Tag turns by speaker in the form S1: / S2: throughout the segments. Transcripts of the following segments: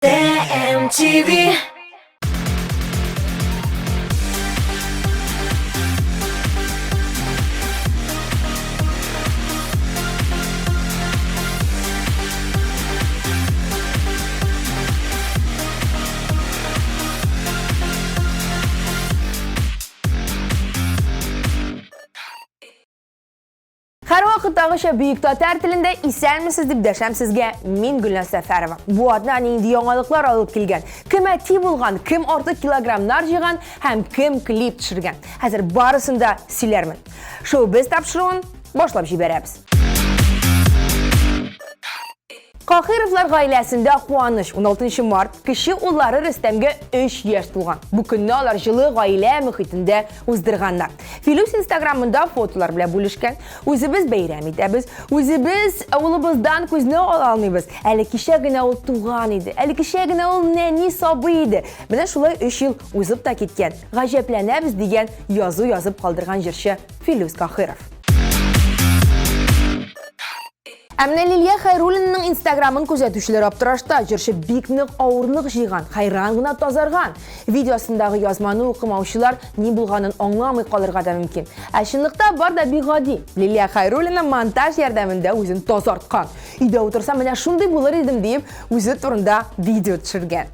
S1: TMTV.
S2: Һәрвакыттагыча бөек татар телендә исәнмесез дип дәшәм сезгә мин Гөлназ Сәфәрова. Бу атна нинди яңалыклар алып килгән? Кем әти булган, кем артык килограммнар җыйган һәм кем клип төшергән? Хәзер барысын да сөйләрмен. Шоу-без тапшыруын башлап җибәрәбез. Кахировлар гаиләсендә куаныч. 16 март кече уллары Рөстәмгә 3 яшь тулган. Бу көнне алар җылы гаилә мөхитендә уздырганнар. Филүс инстаграмында фотолар белән бүлешкән. Үзебез бәйрәм итәбез. Үзебез улыбыздан күзне ала алмыйбыз. Әле кичә генә ул туган иде. Әле кичә генә ул нәни сабый иде. Менә шулай 3 ел узып та киткән. Гаҗәпләнәбез дигән язу язып калдырган җырчы Филүс Кахиров. Ә менә Лилия Хәйруллинаның инстаграмын күзәтүчеләр аптырашта. Җырчы бик нык авырлык җыйган, хәйран гына тазарган. Видео астындагы язманы укымаучылар ни булганын аңламый калырга да мөмкин. Ә чынлыкта бар да бик гади. Лилия Хәйруллина монтаж ярдәмендә үзен тазарткан. Өйдә утырсам, менә шундый булыр идем диеп, үзе турында видео төшергән.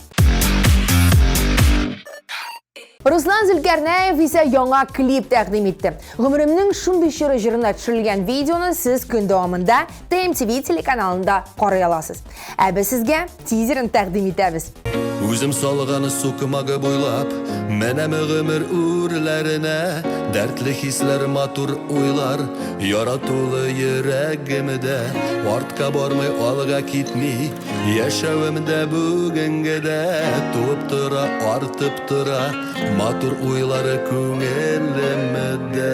S2: Руслан Зөлкәрнәев исә яңа клип тәкъдим итте. Гомеремнең шундый чоры җырына төшерелгән видеоны сез көн дәвамында TMTV телеканалында карый аласыз. Ә без сезгә тизерын тәкъдим итәбез.
S3: Үзем салган сукмагы буйлап Менәм гомер үрләренә Дәртле хисләр, матур уйлар Яратулы йөрәгемдә Артка бармый, алга китми Яшәвемдә бүгенгедә Туып тора, артып тора Матур уйлары күңелемдә.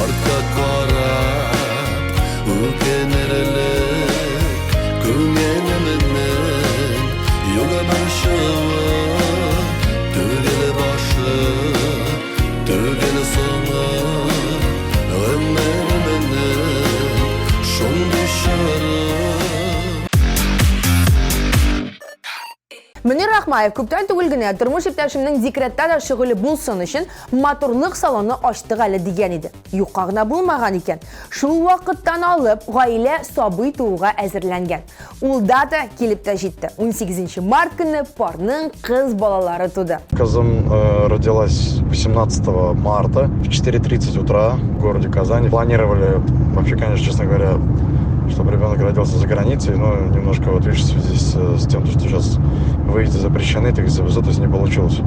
S3: Артка карап үкенерлек Күңелемнең юк борчуы. Түгел башы, түгел соңы Гомеремнең шундый чоры.
S2: Мөнир Рахмаев күптән түгел генә тормыш иптәшемнең декретта да шөгыле булсын өчен матурлык салоны ачтык әле дигән иде. Юкка гына булмаган икән. Шул вакыттан алып гаилә сабый тууга әзерләнгән. Ул дата килеп тә җитте. 18 март көнне парның кыз балалары туды.
S4: Кызым э, родилась 18 марта в 4:30 утра в городе Казани. Планировали, вообще, конечно, честно говоря, чтобы ребенок родился за границей, но немножко, вот видишь, в связи с, с тем, что сейчас выезды запрещены, так из-за то есть не получилось.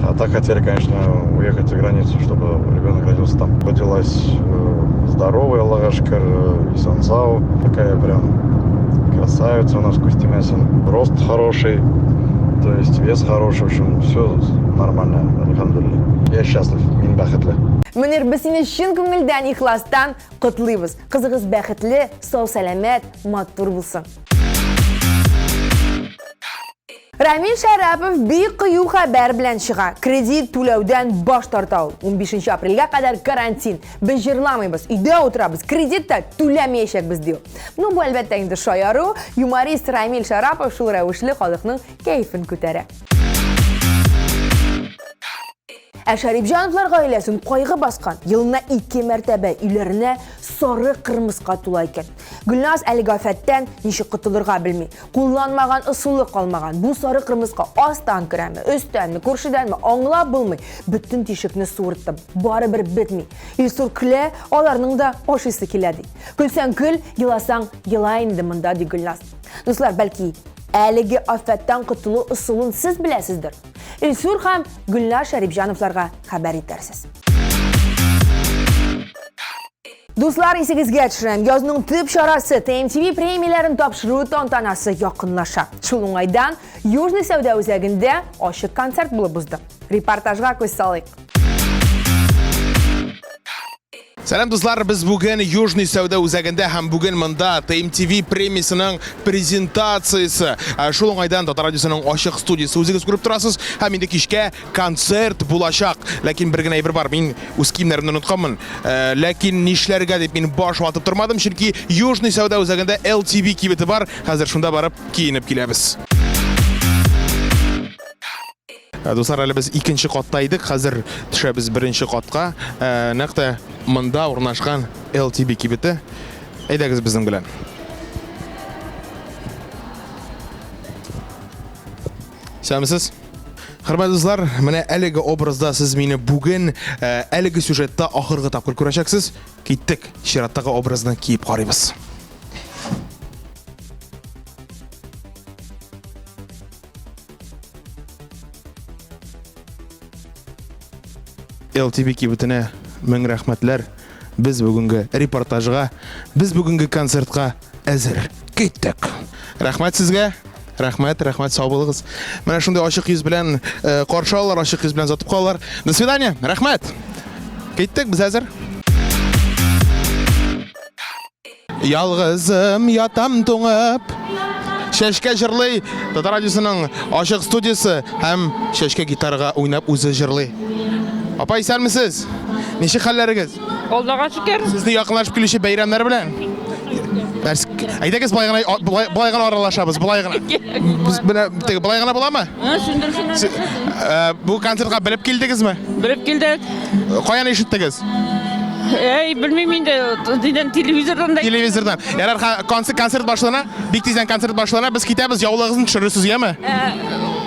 S4: А так хотели, конечно, уехать за границу, чтобы ребенок родился там. Родилась э, здоровая Аллага шөкер, э, исән-сау, такая прям красавица у нас күз тимәсен. Рост хороший, то есть вес хороший, в общем, все нормально, әлхәмдүлилләһ. Я счастлив, мин бәхетле.
S2: Мөнир, без сине чын күңелдән, ихластан котлыйбыз. Кызыгыз бәхетле, сау-сәламәт, матур булсын. Рамил Шәрәпов бик кыю хәбәр белән чыга. Кредит түләүдән баш тарта ул. 15 апрельгә кадәр карантин. Без җырламыйбыз, өйдә утырабыз, кредит та түләмәячәкбез, ди ул. Ну, бу әлбәттә инде шаяру. Юморист Рамил Шәрәпов шул рәвешле халыкның кәефен күтәрә. Ә Шәрипҗановлар гаиләсен кайгы баскан. Елына ике мәртәбә өйләренә сары кырмыска тула икән. Гөлназ әлеге афәттән ничек котылырга белми. Кулланмаган ысулы калмаган. Бу сары кырмыска астан керәме, өстәнме, күршедәнме, аңлап булмый. Бөтен тишекне суырттым. Барыбер бетми. Илсур көлә, аларның да ашыйсы килә ди. Көлсәң көл, еласаң ела инде монда, ди Гөлназ. Дуслар, бәлки әлеге афәттән котылу ысулын сез беләсездер? Илсур һәм Гөлнар Шәрипҗановларга хәбәр итәрсез. Дуслар, исегезгә төшерәм, язның төп чарасы TMTV премияләрен тапшыру тантанасы якынлаша. Шул уңайдан Южный сәүдә үзәгендә ачык концерт булып узды. Репортажга күз салыйк.
S1: Сәлам, дуслар, без бүген Южный сәүдә үзәгендә һәм бүген монда TMTV премиясенең презентациясе. Ә, Шул уңайдан Татар радиосының ачык студиясе үзегез күреп торасыз һәм инде кичкә концерт булачак. Ләкин бер генә әйбер бар, мин үз киемнәремне онытканмын. Ә, Ләкин нишләргә дип мин баш ватып тормадым, чөнки Южный сәүдә үзәгендә LTV кибете бар. Хәзер шунда барып киенеп киләбез. Ә, Дуслар, әле без икенче катта идек, хәзер төшәбез беренче катка. Ә, Нәкъ тә монда урнашкан LTB кибете. Әйдәгез безнең белән. Исәнмесез? Хөрмәтле дуслар, менә әлеге образда сез мине бүген ә, әлеге сюжетта ахыргы тапкыр күрәчәксез. Киттек, чираттагы образны киеп карыйбыз. LTV кибетенә мең рәхмәтләр. Без бүгенге репортажга, без бүгенге концертка әзер. Киттек. Рәхмәт сезгә. Рәхмәт, рәхмәт, сау булыгыз. Менә шундый ачык йөз белән э, каршы алалар, ачык йөз белән озатып калалар. До свидания. Рәхмәт. Киттек, без әзер. Ялгызым ятам туңып. Чәчкә җырлый Татар радиосының ачык студиясе һәм Чәчкә гитарага уйнап үзе җырлый. Апа, исәнмесез? Ничек хәлләрегез?
S5: Аллага шөкер.
S1: Сезне якынлашып килүче бәйрәмнәр белән. Нәрс- Әйдәгез болай гына болай, болай гына аралашабыз, болай гына. Без менә теге болай гына буламы?
S5: Сүндерсен.
S1: Э, Бу концертка белеп килдегезме?
S5: Белеп килдек.
S1: Каян ишеттегез?
S5: Әй, белмим инде, дидән телевизордан да.
S1: Телевизордан. Ярар, концерт, концерт башлана. Бик тиздән концерт башлана. Без китәбез, яулыгыгызны төшерерсез, яме?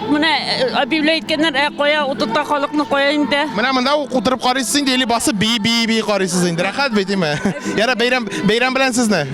S5: Менә объявлять иткәннәр, ә кая утырта халыкны, кая инде?
S1: Менә монда ук утырып карыйсыз инде, или басып бии бии бии карыйсыз инде. Рәхәт бит, име? Ярар, бәйрәм, бәйрәм белән сезне.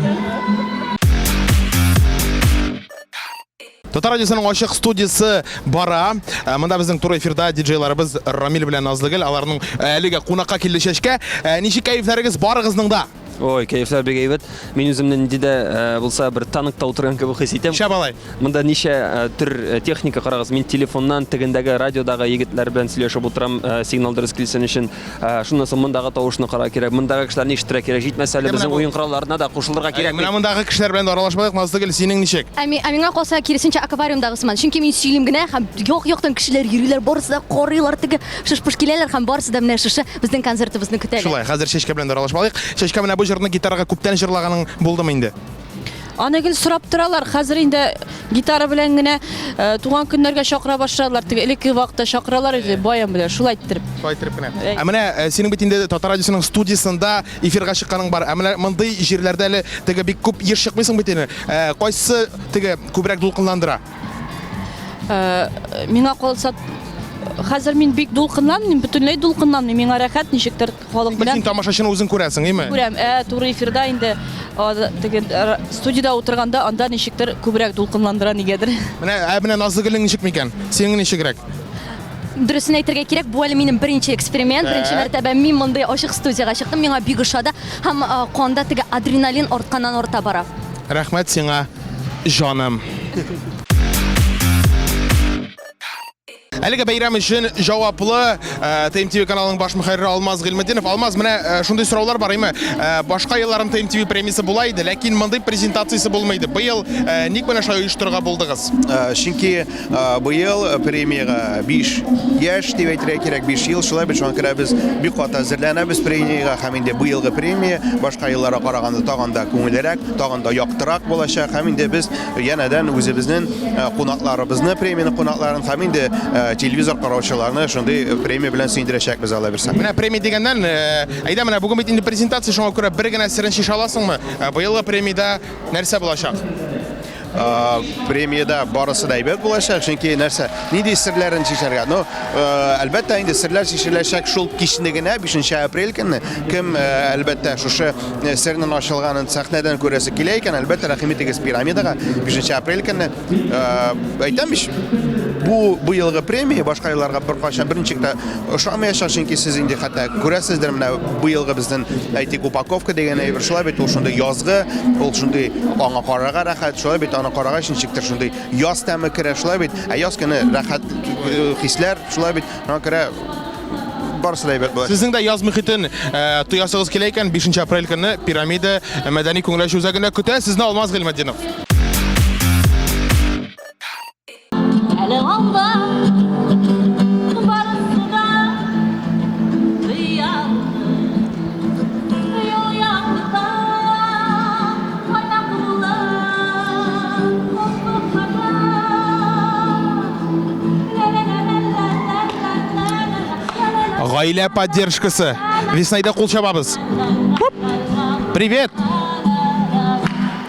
S1: Татар радиосының ачык студиясе бара. Э, Монда безнең туры эфирда диджейларыбыз Рамил белән Назлыгөл, аларның э, әлегә кунакка килде Чәчкә. Э, Ничек кәефләрегез барыгызның да?
S6: Ой, кәефләр бик әйбәт. Мин үземне нинди дә булса бер танкта утырган кебек хис итәм.
S1: Шәп алай.
S6: Монда ничә төр техника карагыз. Мин телефоннан тегендәге радиодагы егетләр белән сөйләшеп утырам, сигнал дөрес килсен өчен. Шуннан соң мондагы тавышны карарга кирәк, мондагы кешеләрне ишеттерергә кирәк. Җитмәсә әле безнең уен коралларына да кушылырга кирәк.
S1: Менә мондагы кешеләр белән дә аралашмадык. Назлыгөл, синең ничек?
S7: Ә миңа калса, киресенчә, аквариумдагы сыман. Чөнки мин сөйлим генә һәм як-яктан кешеләр йөриләр, барысы да карыйлар, теге шыш-пыш киләләр һәм барысы да менә шушы безнең концертыбызны көтәләр.
S1: Шулай, хәзер Чәчкә белән дә аралашып алыйк. Чәчкә, менә бу җырны гитарага күптән җырлаганың булдымы инде?
S5: Аны гел сорап торалар. Хәзер инде гитара белән генә э, туган көннәргә чакыра башладылар. Теге элекке вакытта чакыралар иде, баян белән, шулай иттереп.
S1: Шулай иттереп кенә. Ә менә э, синең бит инде Татар радиосының студиясендә эфирга чыкканың бар. Ә менә мондый җирләрдә әле теге бик күп еш чыкмыйсың бит инде. Э, Кайсы теге күбрәк дулкынландыра?
S5: Э, миңа калса, хәзер мин бик дулкынланмыйм, бөтенләй дулкынланмыйм. Миңа рәхәт ничектер халык белән.
S1: Син тамашачыны үзең күрәсең, әйме?
S5: Күрәм, ә туры эфирда инде теге студиядә утырганда анда ничектер күбрәк дулкынландыра нигәдер.
S1: Менә, ә менә Назлыгөлнең ничек микән? Синең ничегрәк?
S7: Дөресен әйтергә кирәк, бу әле минем беренче эксперимент, беренче мәртәбә мин мондый ачык студиягә чыктым, миңа бик ошады һәм канда теге адреналин артканнан арта бара.
S1: Рәхмәт сиңа, җаным. Әлеге бәйрәм өчен җаваплы э, ТМТВ каналының баш мөхәррире Алмаз Гыйльметдинов. Алмаз, менә э, шундый сораулар бар име? Э, башка елларын ТМТВ премиясе була иде, ләкин мондый презентациясе булмый иде. Быел ник менә шулай оештырырга булдыгыз?
S8: Чөнки быел премиягә 5 яшь дип әйтергә кирәк, 5 ел шулай бит, шуңа күрә без бик каты әзерләнәбез премиягә һәм инде быелгы премия башка елларга караганда тагын да күңеллерәк, тагын да яктырак булачак һәм инде без Янәдән үзебезнең э, кунакларыбызны, премиянең кунакларын һәм инде э, телевизор караучыларны шундый премия белән сөендерәчәкбез, Алла бирсә.
S1: Менә премия дигәннән, э, әйдә менә бүген бит инде презентация, шуңа күрә бер генә серен чишә аласыңмы? Быелгы премиядә нәрсә булачак?
S8: Премиядә барысы да әйбәт булачак, чөнки нәрсә, нинди серләрен чишәргә? Ну, әлбәттә инде серләр чишеләчәк шул кичне генә, 5 апрель көнне. Кем, әлбәттә, шушы Сернең ачылганын сәхнәдән күрәсе килә икән, әлбәттә, рәхим итегез пирамидага 5 апрель көнне. Әйтәм ич, бу быелгы премия башка елларга беркайчан берничек тә ошамаячак, чөнки сез инде хәтта күрәсездер, менә быелгы безнең, әйтик, упаковка дигән әйбер, шулай бит, ул шундый язгы, ул шундый аңа карарга рәхәт, шулай бит, аны карагач ничектер шундый яз тәме керә, шулай бит, ә яз көне рәхәт хисләр, шулай бит, шуңа күрә Барысы да әйбәт була.
S1: Сезнең дә яз мөхитен э, тоясыгыз килә икән, 5 апрель көнне Пирамида мәдәни күңел ачу үзәгендә көтә сезне Алмаз Гыйльметдинов.
S9: Әле алда барысы да хыялны юл яктыда кайнап була
S1: Гаилә поддержкасы. Веснайда кул чабабыз. Привет!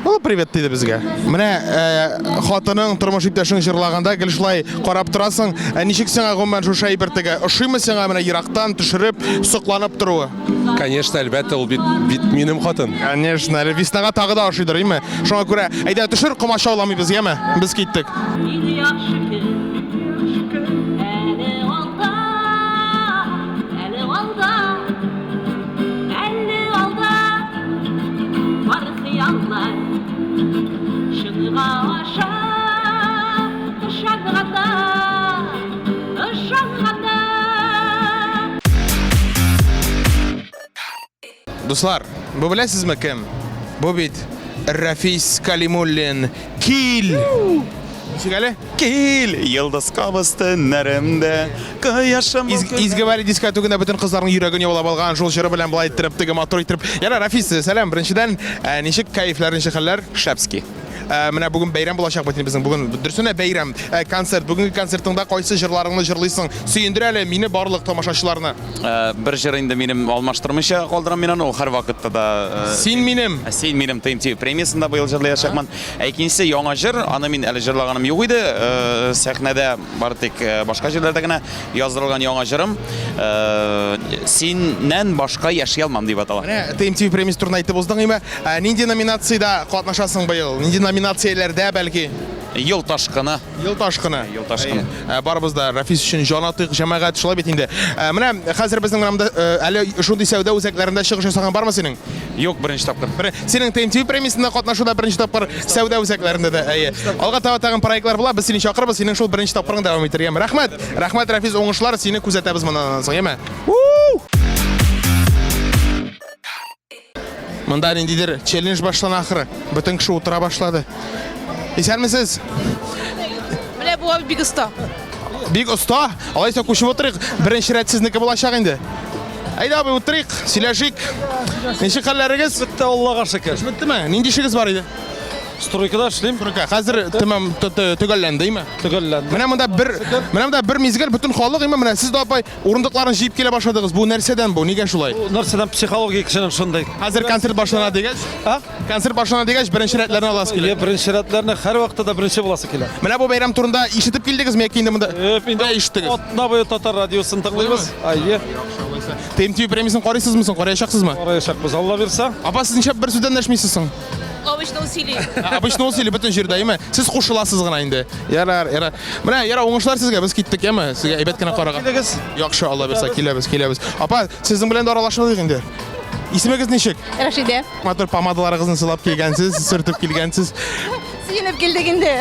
S1: Ул привет диде безгә. Менә э, хатының, тормыш иптәшең җырлаганда гел шулай карап торасың. Ә ничек сиңа гомумән шушы әйбер теге? Ошыймы сиңа менә ерактан төшереп, сокланып торуы?
S10: Конечно, әлбәттә, ул бит, бит минем хатын.
S1: Конечно, әле Веснага тагы да ошыйдыр, име? Шуңа күрә, әйдә төшер, комачауламыйбыз, яме? Без киттек.
S9: Яхшы көн, әле алда, әле алда, әле алда, бар хыяллар чынга аша, ышанганда, ышанганда.
S1: Дуслар, бу беләсезме кем? Бу бит Рафис Калимуллин. Кил! Ничек әле?
S11: Кил, йолдыз кабыз төннәремдә, кояшым
S1: Из, изге вәли дискотекында бөтен кызларның йөрәген яулап алган шул җыры белән былай иттереп, теге матур иттереп. Яра, Рафис, сәлам. Беренчедән, ә, ничек кәефләр, ничек хәлләр?
S11: Шәпски.
S1: Ә, менә бүген бәйрәм булачак бит инде безнең. Бүген дөресенә бәйрәм, ә, концерт. Бүгенге концертыңда кайсы җырларыңны җырлыйсың? Сөендер әле мине барлык тамашачыларны.
S11: Ә, бер җыр инде минем алмаштырмыйча калдырам мин аны, ул һәрвакытта да. Э,
S1: Син минем.
S11: Син минем ТМТ премиясендә быел җырлаячакмын. Ә икенчесе яңа җыр, аны мин әле җырлаганым юк иде. Э, сәхнәдә бары тик э, башка җирләрдә генә яздырылган яңа җырым. Синнән башка яши алмам дип атала.
S1: Менә ТМТ премиясе турында әйтеп уздың име? Ә, нинди номинациядә катнашасың быел? Нинди номинацияләрдә бәлки?
S11: Ел ташкыны.
S1: Ел ташкыны.
S11: Ел ташкыны.
S1: Ә, барыбыз да Рафис өчен җан атыйк, җәмәгать, шулай бит инде. Ә, менә хәзер безнең менә монда э, әле шундый сәүдә үзәкләрендә чыгыш ясаган бармы синең?
S11: Юк, беренче тапкыр.
S1: Бер, синең ТМТ премиясендә катнашу да беренче тапкыр, сәүдә үзәкләрендә дә, әйе. Алга таба тагын проектлар була, без сине чакырбыз, синең шул беренче тапкырың дәвам итәргә. Рәхмәт. Рәхмәт, Рафис, уңышлар, сине күзәтәбез моннан соң, яме? Монда ниндидер челлендж башлана ахыры. Бөтен кеше утыра башлады. Исәнмесез?
S5: Менә бу абый бик оста.
S1: Бик оста. Алайса күчеп утырыйк. Беренче рәт сезнеке булачак инде. Әйдә абый, утырыйк, сөйләшик. Ничек хәлләрегез?
S12: Бетте, Аллага шөкер.
S1: Беттеме? Нинди эшегез бар иде?
S12: Стройкада эшлим.
S1: Стройка. Хәзер тәмам төгәлләнде, име?
S12: Төгәлләнде.
S1: Менә монда бер менә монда бер мизгел бөтен халык, име? Менә сез дә апай урындыкларын җыеп килә башладыгыз. Бу нәрсәдән бу? Нигә шулай?
S12: Бу нәрсәдән психология кешенең шундый.
S1: Хәзер концерт башлана дигәч,
S12: А?
S1: Концерт башлана дигәч, беренче рәтләрне аласы килә.
S12: Е, беренче рәтләрне һәрвакытта да беренче буласы килә.
S1: Менә бу бәйрәм турында ишетеп килдегезме яки инде монда?
S12: Юк, инде
S1: ишеттегез.
S12: Атна буе татар радиосын тыңлыйбыз. Әйе.
S1: ТМТ премиясен карыйсызмы соң? Караячаксызмы?
S12: Караячакбыз, Алла бирсә.
S1: Апа, сез нишләп бер сүз дә эндәшмисез соң?
S5: Обычно ул сөйли.
S1: Обычно ул сөйли бөтен җирдә, әйме? Сез кушыласыз гына инде. Ярар, ярар. Менә, ярар, уңышлар сезгә, без киттек, яме? Сезгә әйбәт кенә карага.
S12: Килегез.
S1: Яхшы, Алла бирсә, киләбез, киләбез. Апа, сезнең белән дә аралашып алыйк инде. Исемегез ничек?
S13: Рәшидә.
S1: Матур помадаларыгызны сылап килгәнсез, сөртеп килгәнсез.
S13: Сөенеп килдек инде.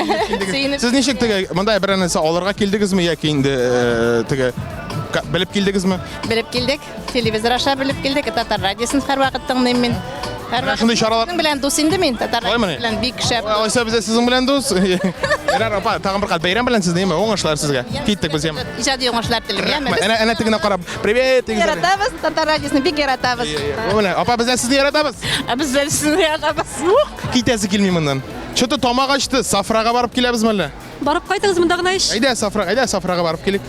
S13: Сөенеп.
S1: Сез ничек теге, монда берәр нәрсә алырга килдегезме яки инде э, теге белеп килдегезме?
S13: Белеп килдек. Телевизор аша белеп килдек. Татар радиосын һәрвакыт тыңлыйм мин. Һәрвакыт.
S1: Шундый чаралар
S13: Сезнең белән дус инде мин, татар
S1: Шулаймыни?
S13: белән бик шәп.
S1: Алайса без дә сезнең белән дус. Ярар, апа, тагын бер кат бәйрәм белән сезне, яме? Уңышлар сезгә. Киттек без, яме.
S13: Иҗади уңышлар телим, яме.
S1: Әнә, әнә тегенә карап, привет дигез.
S13: Яратабыз, татар радиосын бик яратабыз.
S1: Менә, апа, без дә сезне яратабыз.
S13: Ә без дә сезне яратабыз.
S1: Китәсе килми моннан. Что-то тамак ачты, Сафрага барып киләбезме әллә?
S5: Барып кайтыгыз монда гына ич.
S1: Әйдә, Сафра, әйдә, Сафрага барып килик.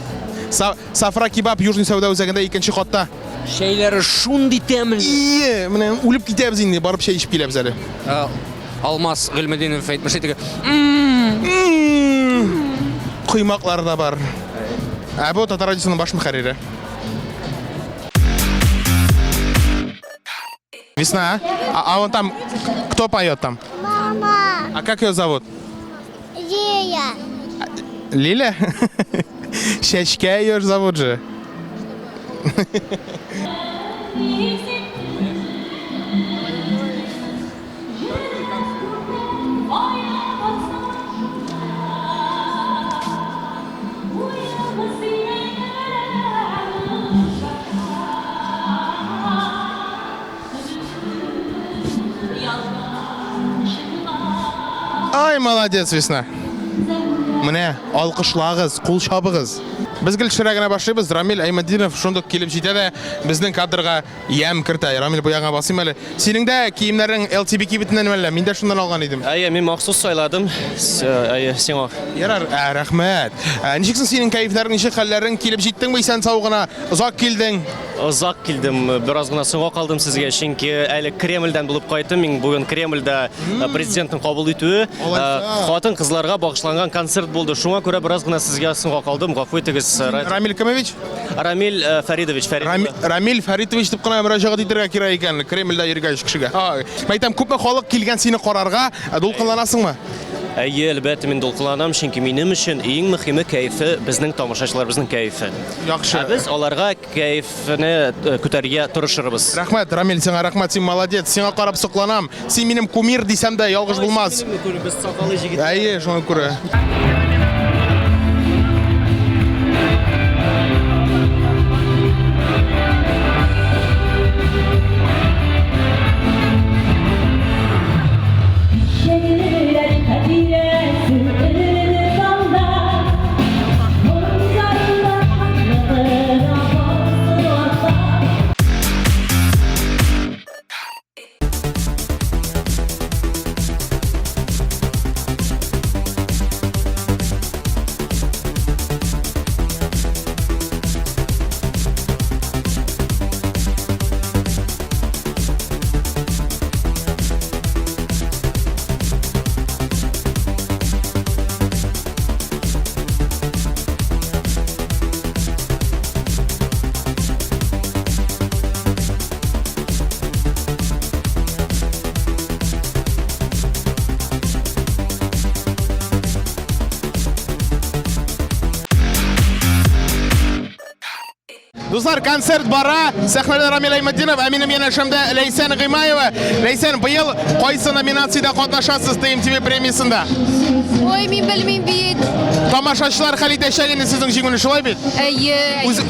S1: Са Сафра кебаб Южный сәүдә үзәгендә икенче катта.
S14: Чәйләре шундый тәмле.
S1: Ие, менә үлеп китәбез инде, барып чәй эчеп киләбез әле.
S14: Ә, Алмаз Гыйльметдинов әйтмешли теге.
S1: Коймаклар да бар. Ә бу Татар радиосының баш мөхәррире. Весна, а? А вон там кто поет там?
S15: Мама.
S1: А как ее зовут?
S15: Лиля.
S1: Лиля? Чәчкә ее ж зовут же. Молодец, Весна. Менә, алкышлагыз, кул чабыгыз. Без гел төшерә генә башлыйбыз. Рамил Айматдинов шундук килеп җитә дә безнең кадрга ямь кертә. Рамил, бу ягыңа басыйм әле. Синең дә киемнәрең LTB кибетеннән мәллә? Мин дә шуннан алган идем.
S16: Әйе, мин махсус сайладым. Әйе, сиңа.
S1: Ярар, ә, рәхмәт. Ә, ничек соң синең кәефләрең, ничек хәлләрең? Килеп җиттеңме исән-сау гына? Озак килдең?
S16: Озак килдем, бераз гына соңга калдым сезгә, чөнки әле Кремльдән булып кайттым. Мин бүген Кремльдә э, президентның кабул итүе э, хатын-кызларга багышланган концерт булды. Шуңа күрә бераз гына сезгә соңга калдым. Гафу итегез.
S1: Рамиль Кемович?
S16: Рамиль э, Фәридович.
S1: Рам, Рамиль Фәритович дип кына мөрәҗәгать итәргә кирәк икән, Кремльдә йөргән кешегә. Мәйтәм, күпме халык килгән сине карарга, дулкынланасыңмы?
S16: Әйе, әлбәттә, мин дулкынланам, чөнки минем өчен иң мөһиме кәефе, безнең тамашачыларыбызның кәефе.
S1: Яхшы.
S16: Ә без аларга кәефне э, күтәрергә тырышырбыз.
S1: Рәхмәт, Рамил, сиңа рәхмәт, син молодец, сиңа карап сокланам. Син минем кумир дисәм дә ялгыш булмас.
S16: Без сакалы җегетләр.
S1: Әйе, шуңа күрә. Дуслар, концерт бара. Сәхнәдә Рамил Айматдинов, ә минем янәшәмдә Ләйсән Гыймаева. Ләйсән, быел кайсы номинациядә катнашасыз ТМТВ премиясендә?
S17: Ой, мин белмим бит.
S1: Тамашачылар хәл итәчәк инде сезнең җиңүне, шулай бит?
S17: Әйе.
S1: Үз...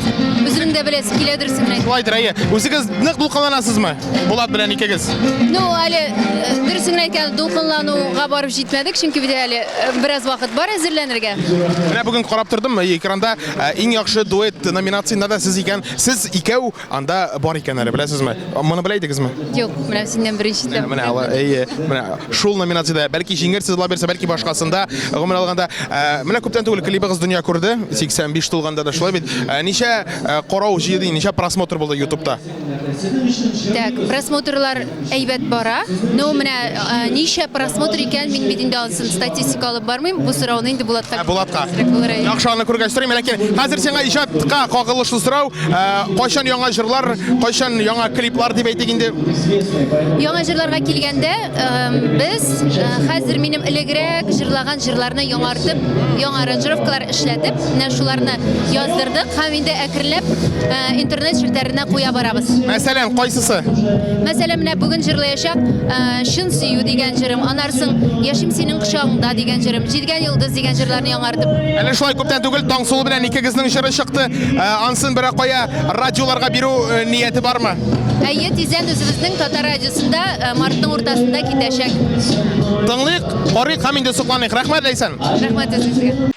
S17: Үземнең дә беләсе килә дөресен әйт.
S1: Шулайдыр, әйе. Үзегез нык дулкынланасызмы? Булат белән икегез.
S17: Ну, әле э, дөресен генә әйткәндә, дулкынлануга барып җитмәдек, чөнки бит әле э, бераз вакыт бар әзерләнергә.
S1: Менә бүген карап тордым, э, экранда иң яхшы дуэт номинациясендә дә сез икән, сез икәү анда бар икән әле, беләсезме? Моны белә идегезме?
S17: Юк, менә синнән беренче
S1: Менә, менә алар, әйе, менә шул номинациядә бәлки җиңерсез була бирсә, бәлки башкасында, гомумән алганда, менә күптән түгел клибыгыз дөнья күрде, 85 тулганда да шулай бит. Ничә карау җыйды, ничә просмотр булды YouTube'та?
S17: Так, просмотрлар әйбәт бара. Ну, менә э, ничә просмотр икән, мин бит инде анысын статистика алып бармыйм. Бу сорауны инде Булатка.
S1: Ә, Булатка.
S17: Кирәк булыр, әйе.
S1: Яхшы, аны күргәч сорыйм, ләкин хәзер сиңа иҗатка кагылышлы сорау. Э, кайчан яңа җырлар, кайчан яңа клиплар дип әйтик инде?
S17: Яңа җырларга килгәндә, э, без э, хәзер минем элегрәк җырлаган җырларны яңартып, яңа аранжировкалар эшләтеп, менә шуларны яздырдык һәм инде әкренләп э, интернет челтәренә куя барабыз.
S1: Мәсәлән, кайсысы?
S17: Мәсәлән, менә бүген җырлаячак э, Чын сөю дигән җырым, аннары соң Яшим синең кочагыңда дигән җырым, Җилгән йолдыз дигән җырларны яңартып.
S1: Әле шулай күптән түгел Таңсылу белән икегезнең җыры чыкты. Э, ансын берәр кая радиоларга бирү нияте бармы?
S17: Әйе, тиздән үзебезнең татар радиосында мартның уртасында китәчәк.
S1: Тыңлыйк, карыйк һәм инде сокланыйк. Рәхмәт, Ләйсән.
S17: Рәхмәт үзегезгә.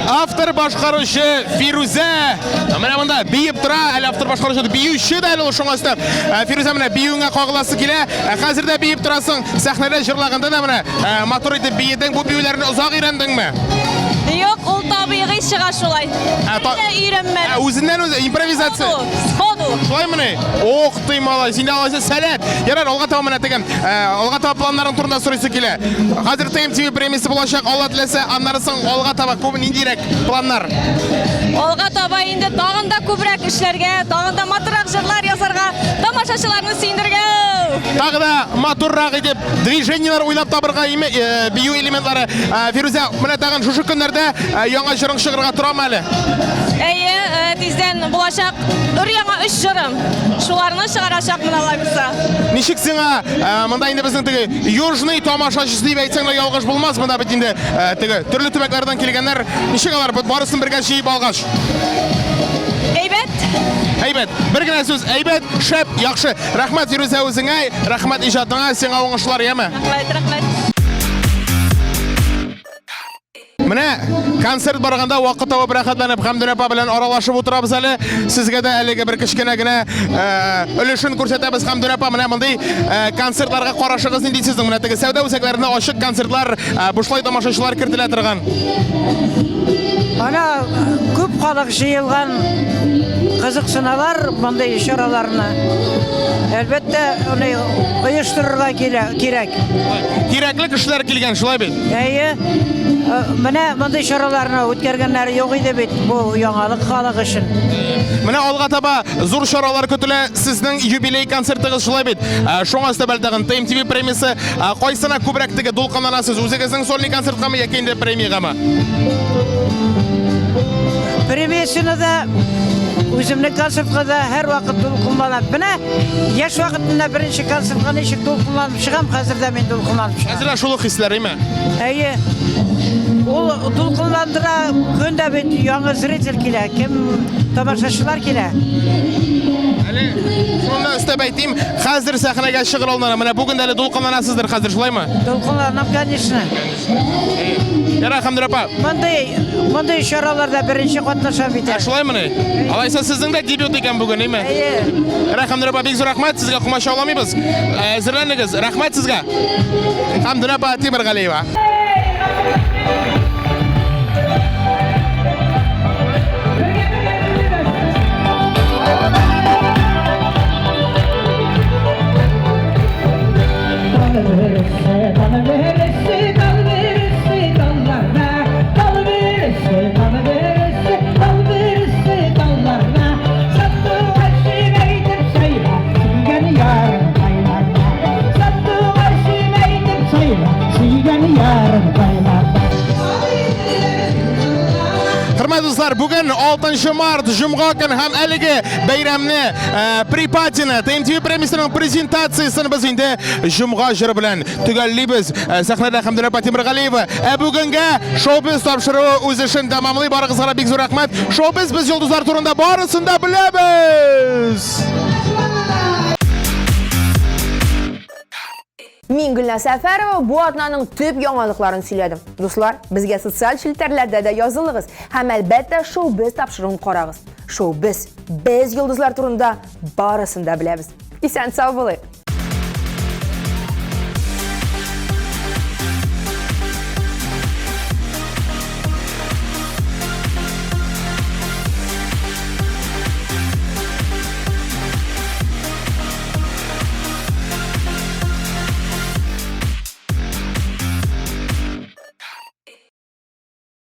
S1: Автор башкаручы Фирүзә. Менә монда биеп тора, әле автор башкаручы биюче дә әле ул шуңа өстәп. Ә, Фирүзә менә биюеңә кагыласы килә. Ә, хәзер дә биеп торасың. Сәхнәдә җырлаганда да менә ә, матур итеп биедең. Бу биюләрне озак өйрәндеңме?
S9: Юк, ул табигый чыга шулай.
S1: Ә, та...
S9: Бер дә өйрәнмәдем.
S1: Ә, үзеннән үзе импровизация.
S9: Сходу, сходу.
S1: Шулаймыни? Ох ты, малай, синдә алайса сәләт. Ярар, алга таба менә теге, ә, алга таба планнарың турында сорыйсы килә. Хәзер ТМТВ премиясе булачак, Алла теләсә, аннары соң алга таба күп ниндирәк планнар?
S9: Алга таба инде тагын да күбрәк эшләргә, тагын да матуррак җырлар язарга, тамашачыларны сөендерергә.
S1: Тагы да матуррак итеп движениеләр уйлап табырга, име, э, бию элементлары. Ә, Фирүзә, менә тагын шушы көннәрдә ә, яңа җырың чыгарга торамы әле?
S9: Әйе, э, тиздән булачак өр-яңа өч җырым. Шуларны чыгарачакмын, Алла бирса.
S1: Ничек сиңа, э, монда инде безнең теге южный тамашачысы дип әйтсәң дә ялгыш булмас, монда бит инде э, теге төрле төбәкләрдән килгәннәр, ничек алар барысын бергә җыеп алгач?
S9: Әйбәт. Әйбәт.
S1: Әйбәт. Бер генә сүз, әйбәт, шәп, яхшы. Рәхмәт Фирүзә үзеңә, рәхмәт иҗатыңа, сиңа уңышлар, яме.
S9: Рәхмәт, рәхмәт.
S1: Менә концерт барганда вакыт табып рәхәтләнеп Хәмдүнә апа белән аралашып утырабыз әле. Сезгә дә әлеге бер кечкенә генә э, өлешен күрсәтәбез. Хәмдүнә апа, менә мондый э, концертларга карашыгыз нинди сезнең? Менә теге сәүдә үзәкләрендә ачык концертлар, э, бушлай тамашачылар кертелә торган.
S18: Ана күп халык җыелган, кызыксыналар мондый чараларны. Әлбәттә, аны оештырырга кирәк.
S1: Кирәкле кешеләр килгән, шулай бит?
S18: Әйе. Э, менә мондый чараларны үткәргәннәре юк иде бит. Бу яңалык халык өчен.
S1: Менә алга таба зур чаралар көтелә. Сезнең юбилей концертыгыз шулай бит? Э, шуңа өстәп әле тагын ТМТВ премиясе. Э, кайсына күбрәк теге дулкынланасыз? Үзегезнең сольный концерткамы яки инде премиягәме?
S18: Премиясенә дә үземнең концертка да һәрвакыт дулкынланам. Менә яшь вакытында беренче концертка ничек дулкынланып чыгам, хәзер дә мин дулкынланып чыгам.
S1: Хәзер дә шул ук хисләр, әйме?
S18: Әйе. Ул дулкынландыра, көн дә бит яңа зритель килә, кем тамашачылар килә.
S1: Әле шуны да өстәп әйтим, хәзер сәхнәгә чыгыр алдыннан, менә бүген дә әле дулкынланасыздыр хәзер, шулаймы?
S18: Дулкынланам, конечно.
S1: Ярар, Хәмдүр апа.
S18: Мондый, мондый чараларда беренче катнашам бит.
S1: Ә шулаймыни? Алайса сезнең дә дебют икән бүген, әйме?
S18: Әйе.
S1: Ярар, Хәмдүр апа, бик зур рәхмәт, сезгә комачауламыйбыз. Әзерләнегез. Рәхмәт сезгә. Хәмдүр апа Тимергалиева. Хөрмәтле дуслар, бүген 6 март, җомга көн һәм әлеге бәйрәмне э, припатины ТМТВ премиясенең презентациясен без инде җомга җыры белән төгәллибез. Э, сәхнәдә Хәмдүнә апа Тимергалиева. Ә бүгенгә шоу-биз тапшыруы үз эшен тәмамлый. Барыгызга да бик зур рәхмәт. Шоу-биз без йолдызлар турында барысын да беләбез.
S2: Мин Гөлназ Сәфәрова бу атнаның төп яңалыкларын сөйләдем. Дуслар, безгә социаль челтәрләрдә дә язылыгыз һәм әлбәттә шоу-биз тапшыруын карагыз. Шоу-биз, без йолдызлар турында барысын да беләбез. Исән сау булыйк.